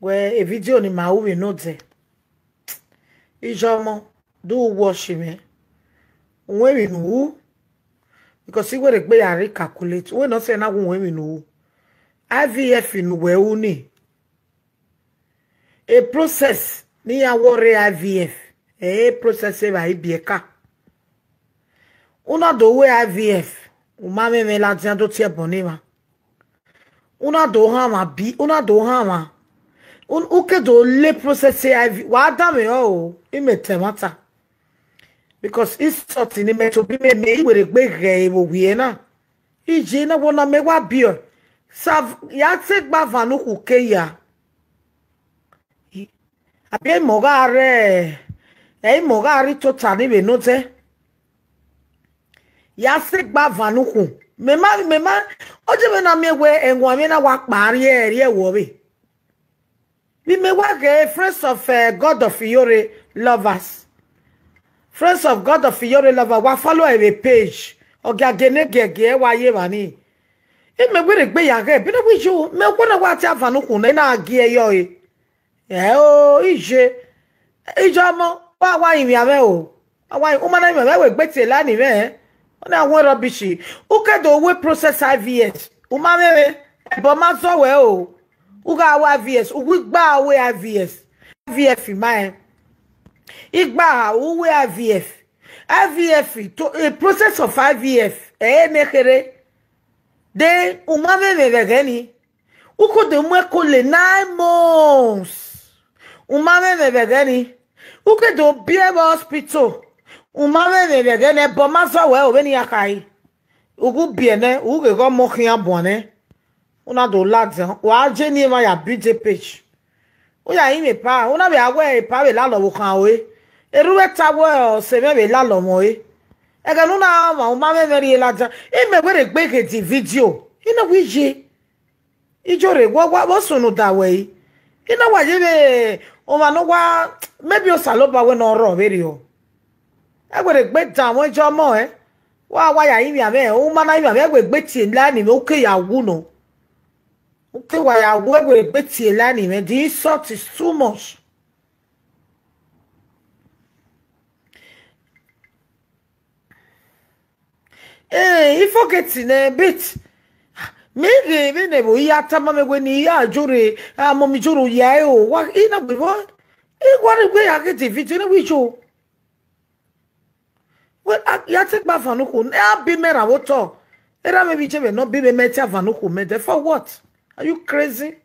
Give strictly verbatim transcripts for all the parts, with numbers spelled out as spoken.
Wẹ e video ni ma ru vbe nodẹ. Iye ọmọ, do watch mwẹ. U ru emwi ne u ru, because I wẹ rhegbe ya recalculate. Wẹ ne ọ sẹ na wẹ u ru emwi ne u ru. I V F ne uwẹ ru ni. E process ne iran wẹ ọ rre I V F, ẹ i re process evbare ibiẹka. U na do ru I V F, u ma mwẹ ẹmwẹ ladian do tie ẹbọ ne emwa. U na do hanmwa bi, u na do hanmwa. U, u ke do le process I V F, wa danmwehọ o, imẹ ta ẹmwata. Because insult ne imẹ tobọ imẹ miẹn, I wẹ rhegbe ghẹ ẹre vbe owiẹ na. Iye na wẹ ọna mẹ wa biẹ. Sa ya te gba van ne ukhunmwu ke ya. Abi imọ gha rre, ẹ imọ gha rre tota ni vbe nodẹ. Ya sẹ gba van ne ukhunmwu. Mẹ ma, mẹ ma, ọ je mwẹ na miẹn wẹ ẹwaẹn mwẹ na wa kpa rrie, rrie ẹvbo vbe. Vbe imẹ wa ghẹ Friends of, eh, God of Iyore lovers. Friends of God of Iyore lovers, wa follow ẹre vbe page. Ọ giagie ne giẹgiẹ wa ye evba ni. Imẹ wẹ rhegbe ya ghẹ, bene wẹ iye o, mẹ wẹ na wa tie van ne ukhunmwu na, I na gie yọ ẹre. Ẹ o, iye, iye ọmọ, wa wa rinmwian mwẹ o. Wa wa, u ma na rinmwian mwẹ, wẹ gbe tie line mwẹ. Ọ na wẹ rubbish. U ke do ru process I V F, u ma mwẹ ẹmwẹ, ẹbọ ma zọ wẹ o. U gha ru I V F, u wi gba ru I V F. I V F ma rẹn. I gba ru I V F. I V F, to, eh, process of I V F, ẹ i re ne kherhe. Then, u ma mwẹ ẹmwẹ vbe ẹghẹ ni. U ke do mu ẹko le nine months. U ma mwẹ ẹmwẹ vbe ẹghẹ ni. U ke do biẹ vbe hospital. U ma mwẹ ẹmwẹ vbe ẹghẹ ni, ẹbọ ma zọ wẹ o, vbene iran khare. U gu biẹ nẹ, u ghẹ ghe ọmọ khian buan nẹ. U na do ladian, wa je ne emwa ya build page. U ya rinmwian epa, u na vbe a wẹ epa vbe lalọ vbe okhan ore. Erhuvbe ta wẹ ọse mwẹ vbe lalọ mwẹ ore. Ẹghẹ ne u na mwẹ, u ma mwẹ ẹmwẹ rhie ladian. Imẹ wẹ rhegbe ghẹ di video. I na wẹ iye. Iye rre, wa, wa, vbe sunu da wẹ i. I na wa ye vbe ọmwa ne ọ wa, maybe Osanobua wẹ ne ọ rrọọ vberriọ. Ẹ wẹ rhegbe dan mwẹ iye ọmọ ẹ. Wa, wa ya rinmwian mwẹ, u ma na rinmwian mwẹ, ẹ wẹ gbe tie line mwẹ, u ke ya wu nọ. U ke wa ya wu, ẹ wẹ gbe tie line mwẹ, the insult is too much. Eh, I forget nẹ, but me ghe vbene ẹvbo ya tama mwẹ wẹ ne I ya jọ rre, amọ mi jọ rre ya ẹre o, wa, I na wẹ vbọ, I wa rhegbe ya ghe the video ne wẹ iye o. Wẹ, a, ya te gba van ne ukhunmwu, ne a bi mẹ ra vbe otọ. Erha mwẹ vbe iye mwẹ ne ọ bi mwẹ, mẹ te a van ne ukhunmwu mẹ dẹ. For what? Are you crazy?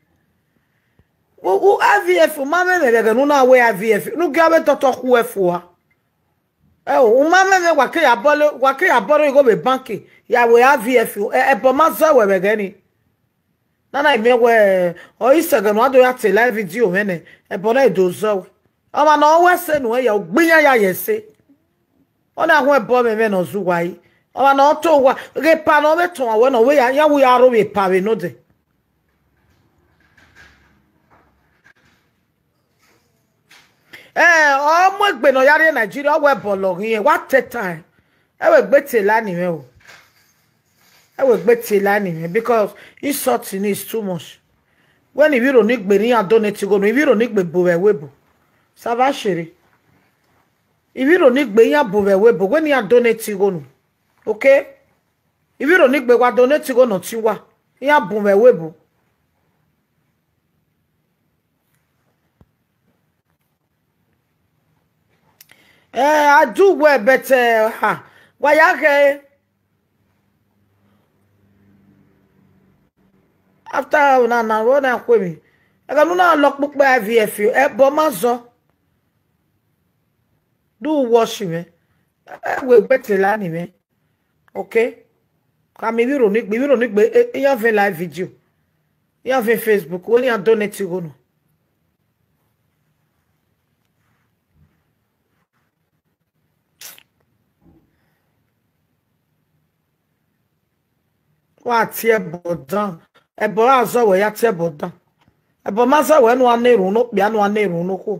U, u, I V F, u ma mwẹ ẹmwẹ vbe ẹghẹ ne u na ru I V F, ne u gie avbe dọktọ khu ẹ fua. Ẹ o, u ma mwẹ ẹmwẹ, wa ke ya bọle, wa ke ya bọle igho vbe bank, ya ru I V F, ẹ, ẹbọ ma zọ wẹ vbe ẹghẹ ni. Nana, I miẹn wẹ, ọ i sẹ ẹghẹ ne u do ya te live video mwẹ nẹ, ẹbọ na do zọ wẹ. Ọmwa ne ọ ru ẹse nuẹn ya, ugbe iran ya ye ẹse. Ọ na huẹn ẹbọ mwẹ, mwẹ ne ọ zẹ uwa yi. Ọmwa ne ọ to uwa, ghe epa ne ọ vbe tọn uwa wẹ ne ọ wẹ ya, ya wu ya ro vbe epa vbe nodẹ. Ẹ, ọ mu egbe ne ọ ya rrie Nigeria, ọ wẹ ẹbọ lọghe irẹn, wa te tae. Ẹ wẹ gbe tie line mwẹ o. Ẹ wẹ gbe tie line mwẹ, because insult ni is too much. Wẹ ne ivbi Ironigbe ne iran donate igho nu, ivbi Ironigbe bu vbe ẹvbo ebo. Sava sherre. Ivbi Ironigbe iran bu vbe ẹvbo ebo, wẹ ne iran donate igho nu. Okay? Ivbi Ironigbe wa donate igho ne ọtẹn uwa, iran bu vbe ẹvbo ebo. Eh, I do well, but, eh, ha, wa ya ghẹ. After una na, wẹ na khuemwi. Ẹghẹ ne u na lọ kpukpẹ I V F, ẹbọ ma zọ. Do watch mwẹ. Ẹ wẹ gbe tie line mwẹ. Okay? Khama ivbi Ironigbe, ivbi Ironigbe, e, iran vẹ live video. Iran vẹ Facebook, wẹ ne iran donate igho nu. Wa tie ẹbọ dan. Ẹbọ ra zọ wẹ ya tie ẹbọ dan. Ẹbọ ma zọ wẹ ne uwa na erhunmwu ne okpia, ne uwa na erhunmwu ne okhuo.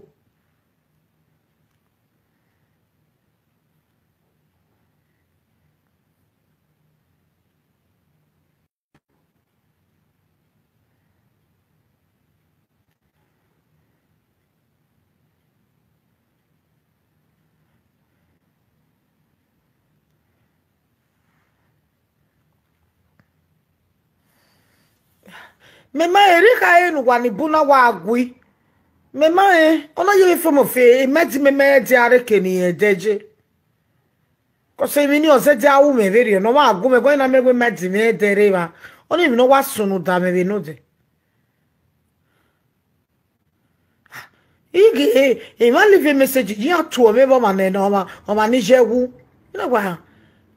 Mẹ ma rẹn erha ẹre ne uwa ni bu na wa gui. Mẹ ma rẹn, ọ na yevbe fo mọ fe, imẹ di mẹ mẹ dia rre ke ni ẹdẹ je. Cause emwi ni ọ zẹdẹ a ru mwẹ vberriọ, ne ọ wa gu mwẹ, ẹguọnọ na mẹ wẹ ma di mwẹ ẹdẹ rre evba. Ọnii emwi ne ọ wa sunu da mwẹ vbe nodẹ. Ige, emwa leave message, iran tuẹ mwẹ vbe ọmwa nẹ, ọmwa, ọmwa ni ye wu. Ina wa,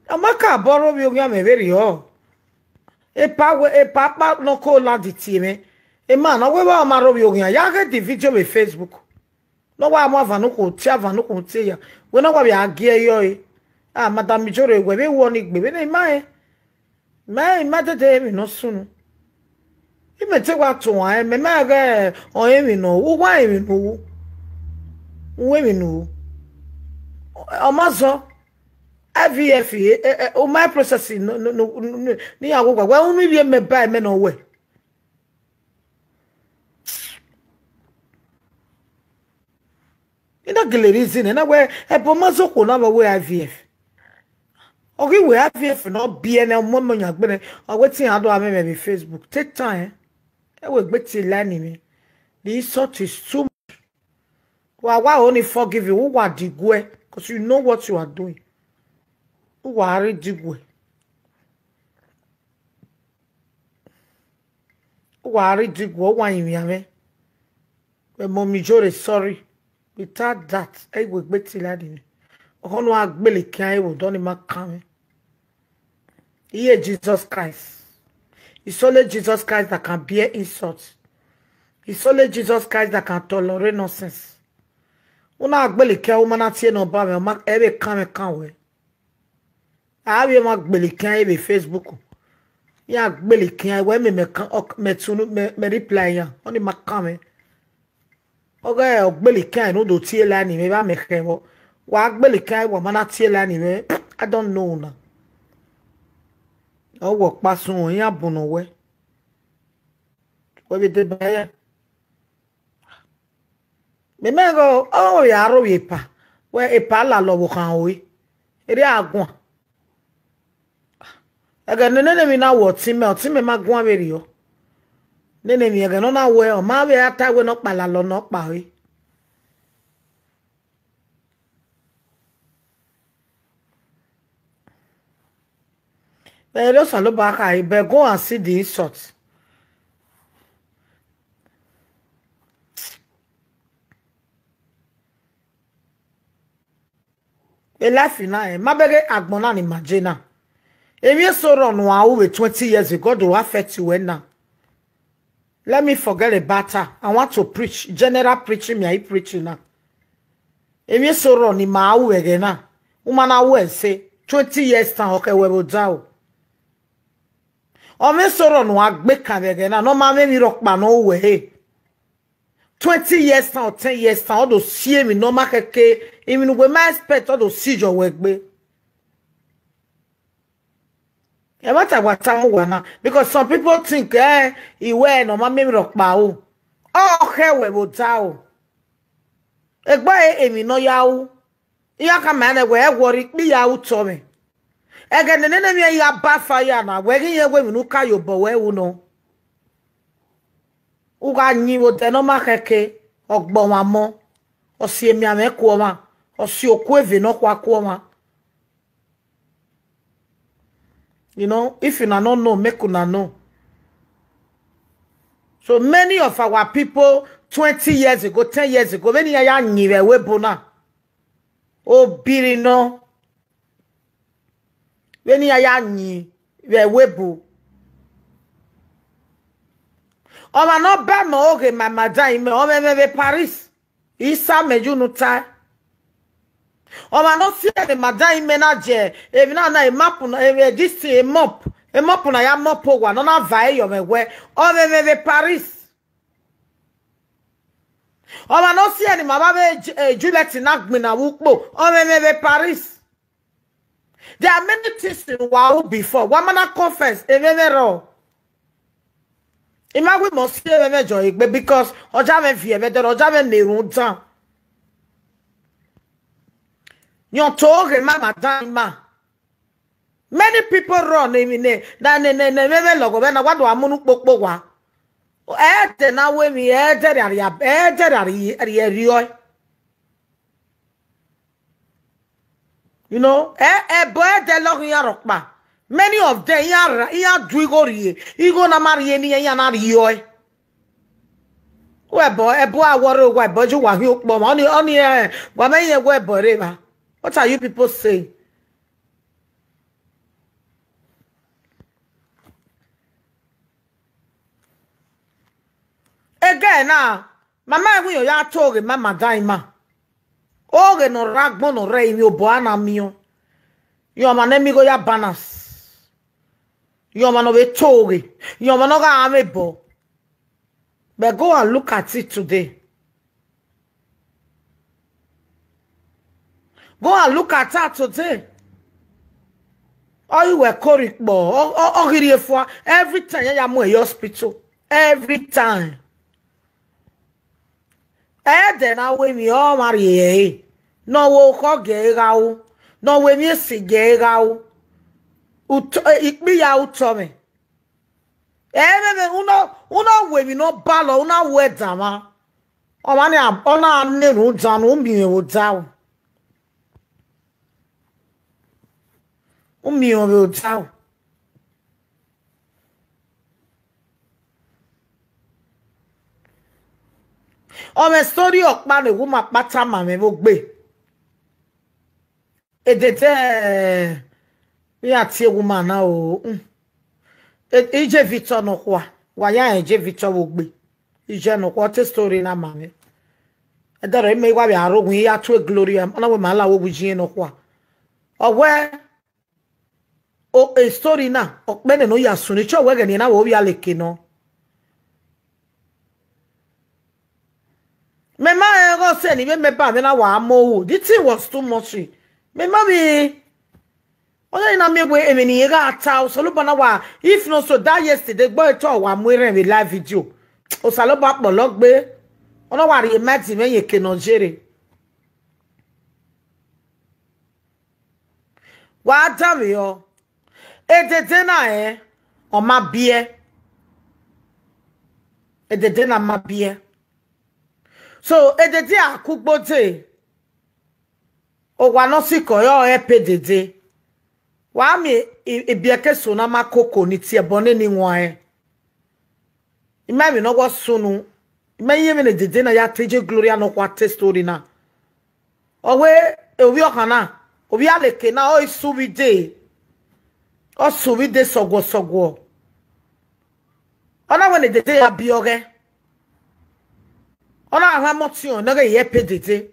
ọ ma ka bọ rre ovbi oghian mwẹ vberriọ. Epa wẹ, epa kpa ne ọ ko landi tie mwẹ. Emwa na wẹ vbe ọ ma rre ovbi oghian, ya ghẹ the video vbe Facebook. Ne ọ wa mu avan ne ukhun tie, avan ne ukhun tie ya. Wẹ ne ọ wa vbe a gie yọ ẹre. Ah, Madam Ijore, wẹ vbe wọ ni gbe vbe ne ima rẹn. Mẹ, ima dede emwi ne ọ sunu. Imẹ te wa tuan ẹn, mẹ ma ghẹ ọre emwi ne u ru, u wa emwi ne u ru. U ru emwi ne u ru. Ọ ma zọ. I V F, eh, eh, eh, u ma process ne, ne, ne, ne, ne iran wo gba. Wẹ unu ivbi mẹ ba mẹ nọ wẹ. I na gele reason na wẹ ẹbọ ma zọ okhuo na vbe ọ wẹ I V F. Ọ ghi wẹ I V F ne ọ biẹ nẹ, ọ mu ọmọ yan gbe nẹ, ọ wẹ te iran do a mwẹ vbe Facebook. Take time. Ẹ wẹ egbe tie line mwẹ. The insult is too much. Wa, wa only forgive you. Uwa diguẹ, 'cause you know what you are doing. Uwa rre diguẹ. Uwa rre diguẹ, uwa rinmwian mwẹ. Wẹ Mummy Ijore, sorry. Without that, ẹ i wẹ egbe tie line mwẹ. Ọkhọ ne a gbele khian ẹre vbe odọ ni ma kan mwẹ. Iye Jesus Christ. It's only Jesus Christ that can bear insult. It's only Jesus Christ that can tolerate nonsense. U na gbele khian, u ma na tie ne ọ ba mwẹ, ọ ma, ẹ vbe kan mwẹ kan wẹ. A vbe ma gbele khian vbe Facebook. Ya gbele khian wẹ mẹ, mẹ kan, ọ, mẹ tunu, mẹ, mẹ reply ya. Ọnii ma kan mwẹ. Ọghe ọ gbele khian ne u do tie line mwẹ vbe a mẹ khẹ vbọ. Wa gbele khian, wa ma na tie line mwẹ. I don't know na. Ọ wọ kpa sun, iran bu nọ wẹ. Wẹ vbe deba ya. Mẹ mẹ ghe ọ vbe a rro vbe epa, wẹ epa lalọ vbe okhan ore, erriọ a guan. Ẹghẹ ne nene emwi na wẹ ọtẹn mẹ, ọtẹn mẹ ma guan vberriọ. Nene emwi ẹghẹ ne ọ na wẹ, ọ ma vbe a ta wẹ ne ọ kpa lalọ ne ọ kpa ore. Vbe erriọ Osanobua khare, but go and see the insult. E life na, eh, ma bẹghe agbọn na ni ma je na. Emwi eso rrọọ ne uan ru vbe twenty years ago do affect wẹ na. Let me forget about her. I want to preach. General preaching, me I preaching now. Emwi eso rrọọ ne ima ru vbe ẹghẹ na. U ma na ru ẹse, twenty years time, ọ khẹ wẹ vbe odaro. Ọ mwẹ eso rrọọ ne uan gbe kan vbe ẹghẹ na, ne ọ ma mwẹ emwi rhọkpa ne ọ ru wẹ he. Twenty years time or ten years time, ọ do si emwi ne ọ ma khẹke, emwi ne uwẹ ma expect, ọ do si yọ wẹ gbe. Ẹmwata wa tama uwa na, because some people think, eh, iwẹ ne ọ ma miẹn emwi rhọkpa ru. Ọ khẹ wẹ vbe odaro. Egbe emwi ne ọ ya ru, iran khama nẹ wẹ ẹ wọrọ ikpia ya ru otọ mwẹ. Ẹghẹ ne nene emwi ya ba fire na, wẹ ghi rẹn wẹ emwi ne u ka ye obọ wẹ ru nọ. U gha yin vbe odẹ ne ọ ma khẹke, ọ gbe ọmwa mọ, ọ si emianmwẹ ku ọmwa, ọ si okuo eve ne ọ khua ku ọmwa. You know, if una no know, make una know. So many of our people twenty years ago, ten years ago, vbene iran ya yin vbe ẹvbo ebo na, obiri nọ, vbene iran ya yin vbe ẹvbo ebo. Ọmwa ne ọ ba mẹ oghe ma madam imẹ, ọ mwẹ mwẹ vbe Paris. Isa mẹ ye unu ta. Ọmwa ne ọ si ẹre madam imẹ na je, emwi na na, emap na, emwi this thing, emop, emop na ya mop owa, ne ọ na va ẹre yọ mwẹ wẹ, ọ mwẹ mwẹ vbe Paris. Ọmwa ne ọ si ẹre ne ima vbe avbe Ju-, eh, Juliet na gbinna vbe ukpo, ọ mwẹ mwẹ vbe Paris. There are many things ne uwa ru before. Wa ma na confess, emwẹ mwẹ rrọọ. I ma wẹ must si emwẹ mwẹ jọ egbe because ọja mwẹ viẹ vbe ẹdẹrẹ, ọja mwẹ na erhunmwu dan. Yọn to ghe ma madam ima. Many people run emwi ne, na ne, ne, ne, emwẹ mwẹ lọghọ vbe na, wa do a mu unu kpokpo wa. Ẹdẹ na wẹ emwi, ẹdẹ rhia, ẹdẹ rhia rhie rriọe. You know, ẹbọ ẹdẹ lọghe iran rhọkpa. Many of them, iran du igho rhie, igho na ma rhie ne iran na rriọe. Wẹ ẹbọ, ẹbọ a wọrre owa, ẹbọ ju wa hin okpọ ma, ọni, ọni, wa mẹ rẹn wẹ ẹbọ rre evba. What are you people saying? Ẹghẹ na, ma ma wẹ iran ya to oghe ma ma dan ima. Oghe ne ọ rre agbọn ne ọ rre ẹrinmwi obọ a na miẹn. Iran ọmwa ne mi igho ya balance. Iran ọmwa ne ọ vbe to oghe. Iran ọmwa ne ọ gha mwẹ ebọ. But go and look at it today. Go and look at her today. Ọ i wẹ kori kpọ, ọ ghi rhie fua. Every time ya ya mu ẹre ye hospital. Every time. Ẹdẹ na wẹ emwi ọmwa rhie ẹre, ne ọ wẹ okhọ gie ẹre gha ru, ne ọ wẹ emwi esi gie ẹre gha ru, ikpia utọ mwẹ. Ẹmwẹmwẹ, u na wẹ emwi ne ọ balọ, u na wẹ danmwa. Ọmwa ni, ọ na na erhunmwu dan ne u miẹn vbe odaro. U miẹn vbe odaro. Ọ mwẹ story ọkpa ne uwu ma kpa tama mwẹ vbe ogbe. Edede, iran tie uwu ma na o. Iye Victor nọkhua, wa ya rẹn iye Victor vbe ogbe. Iye nọkhua, ọ te story na ma mwẹ. Ẹdẹrẹ mẹ wa vbe aro win ya tue Gloria, ọ na wẹ ma la wo wu iye nọkhua. Ọ wẹ, story na, ọ kpẹnẹ ne ọ ya sunu, chọ wẹ ẹghẹ ne na vbe ovbi aleke nọ. Mẹ ma rẹn ọghe ọsẹ ni vbe mẹ ba mwẹ na wa mu ohu. The thing was too much. Mẹ ma vbe, ọ ya na miẹn wẹ emwi ne irẹn gha ta, Osanobua na wa, if not so, that yesterday, gbe ẹre te ọ wa mu erhẹn vbe live video. Osanobua kpọlọ gbe, ọ na wa rhie mic mwẹ ye eke ne ọ jere. Wa danmwehọ, edede na rẹn, ọ ma biẹ. Edede na ma biẹ. So, edede a kugbo dee, owa ne ọ sikẹ ọre ọ help edede. Wa miẹn ibiẹka eso ne a ma koko ni tie ẹbọ nene iwanrẹn. I ma emwi ne ọ wa sunu, I ma iye emwi ne edede na ya te iye Gloria nọkhua te story na. Ọ wẹ ovbi ọkhan na, ovbi aleke na, ọ i su vbe dee, ọ su vbe dee sọguọ sọguọ. Ọ na wẹ ne edede ya biẹ ọghẹ, ọ na gha mọtiọn ne ọ ghe ye help edede.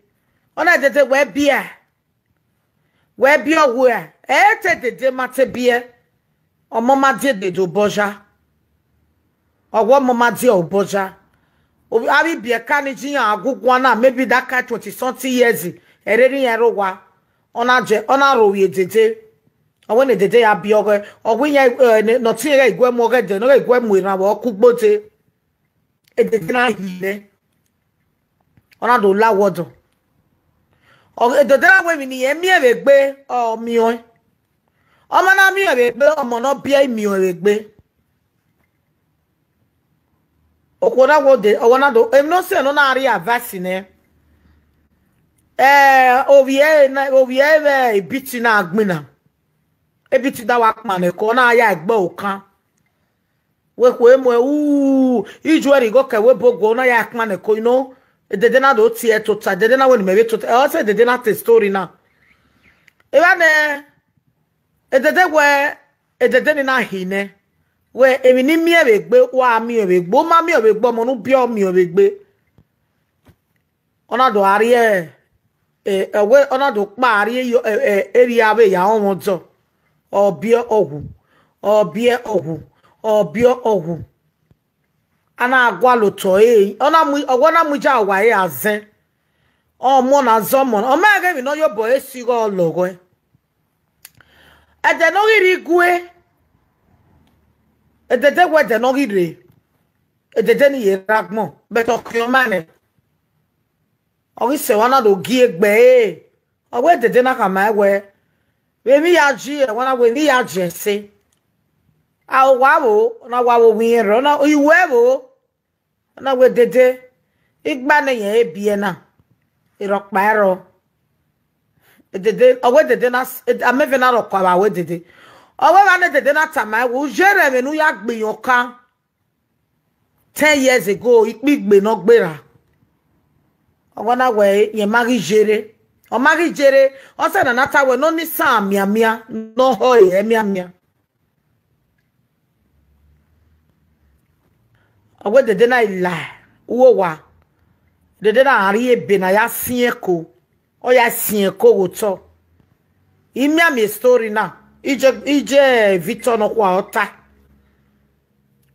Ọ na, edede wẹ biẹ, wẹ biẹ ọwẹ, ẹ te edede ma te biẹ, ọmọ ma die edede obọ ya. Ọ wẹ ọmọ ma die obọ ya. Avbe ibiẹka ni ji iran aguguan na, maybe that kind twenty something years, ẹre erha iran rre owa. Ọ na je, ọ na ro vbe edede. Ọ wẹ ne edede ya biẹ ọghẹ, ọ wẹ iran ne ọ tie iran iguẹ mu ọghẹdẹ, ne ọ ghẹ iguẹ mu erhan vbe ọ kugbo dee. Edede na hi nẹ, ọ na do la wẹ ọdọ. Edede na wẹ emwi ne irẹn miẹn vbe egbe, ọ miẹn ọẹn. Ọ ma na miẹn vbe egbe, ọmọ ne ọ biẹ i miẹn vbe egbe. Okhuo na wẹ, ọwẹ na do, emwi ne ọ sẹ ne ọ na rhie advice nẹ. Ovbi ẹre vbe Ebiti na gbinna. Ebiti da wa kpan nẹ ko, ọ na ya egbe okan. Wẹ khuẹ muẹn, u, ijuẹ rhie igho kẹ wẹ ebo guẹ, ọ na ya kpan nẹ ko, you know, edede na do tie tota, edede na wẹ ne imẹ vbe tota, ọ sẹ edede na te story na. Evba nẹ, edede wẹ, edede ni na hi nẹ, wẹ emwi ne I miẹn vbe egbe, wa miẹn vbe egbe, u ma miẹn vbe egbe, ọmọ ne u biẹ ọ miẹn vbe egbe. Ọ na do gha rrie, ọ na do kpa rrie erria vbe ya rọnmwẹ ọdọ, ọ biẹ ọ wu, ọ biẹ ọ wu, ọ biẹ ọ wu. A na gualọ otọ ẹre, ọ na mu, ọ wẹ ọ na mu ija uwa ẹre azẹn. Ọmọ na zẹ ọmọ, ọ ma ghe emwi ne ọ ye obọ ẹre si igho lọghọe. Ẹdẹ ne ọ ghi rre igue, edede wẹ ẹdẹ ne ọ ghi rre, edede ni ye rre agbọn, but ọ khian ma nẹ. Ọ ghi sẹ, ọ na do gie egbe ẹre. Ọ wẹ edede na khama ẹn wẹ, vbe emwi ya ji, ẹwẹ na wẹ emwi ya ji ẹse. A, owa vbo, ọ na wa vbe owa irẹn rre, ọ na, iwẹ vbo. Na wẹ dede, igba ne irẹn biẹ na, erhọkpa ẹrọ. Dede, ọ wẹ dede na, amẹvbe na rhọkpa vbe a wẹ dede. Ọ wẹ evba ne dede na tama ẹn wẹ, u yerre ẹmwẹ ne u ya gbe iyẹn ọkan ten years ago, ikpigbe ne ọ gberra. Ọ wẹ na wẹ irẹn ma ghi yerre. Ọ ma ghi yerre, ọ sẹ ne a na ta wẹ ne ọ ni isan mianmian, ne ọ họ ẹre mianmian. Ọ wẹ dede na i la uwu owa, dede na rhie ebe ne a ya siẹn ẹko, ọ ya siẹn ẹko ghe otọ. I miẹn amẹ story na, iye, iye Victor nọkhua ọ ta.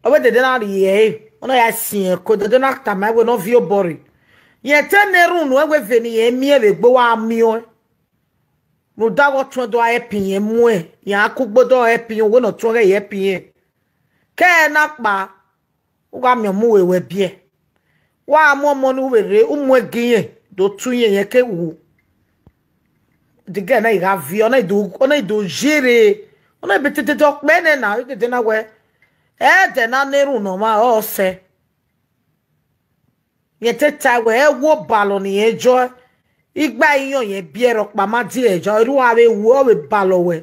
Ọ wẹ dede na rhie ẹre, ọ na ya siẹn ẹko, dede na tama ẹn wẹ ne ọ viọ obọ rre. Irẹn te ne erhunmwu ẹn wẹ eve ne irẹn miẹn vbe egbe, wa miẹn ọẹn. Rhunmwuda ọghe ọtuẹn do help irẹn muẹn, iran kugbo do help irẹn, wẹ ne ọtuẹn ghẹ help irẹn. Ke ẹre na kpa, u gha miẹn ọmọ uwẹ wẹ biẹ. Wa mu ọmọ ne u vbe rre, u mu ẹgi irẹn do tu irẹn, irẹn ke wu. The girl na i gha viọ, ọ na i do, ọ na i do yerre, ọ na i be te dede ọkpẹ nẹ na, dede na wẹ, ẹdẹ na na erhunmwu ne ọmwa ọ sẹ. Irẹn te ta wẹ, ẹ wo balọ ne irẹn jọ, igba iyọn irẹn biẹ rhọkpa ma die ẹja, erha uwa vbe wu, ọ vbe balọ wẹ.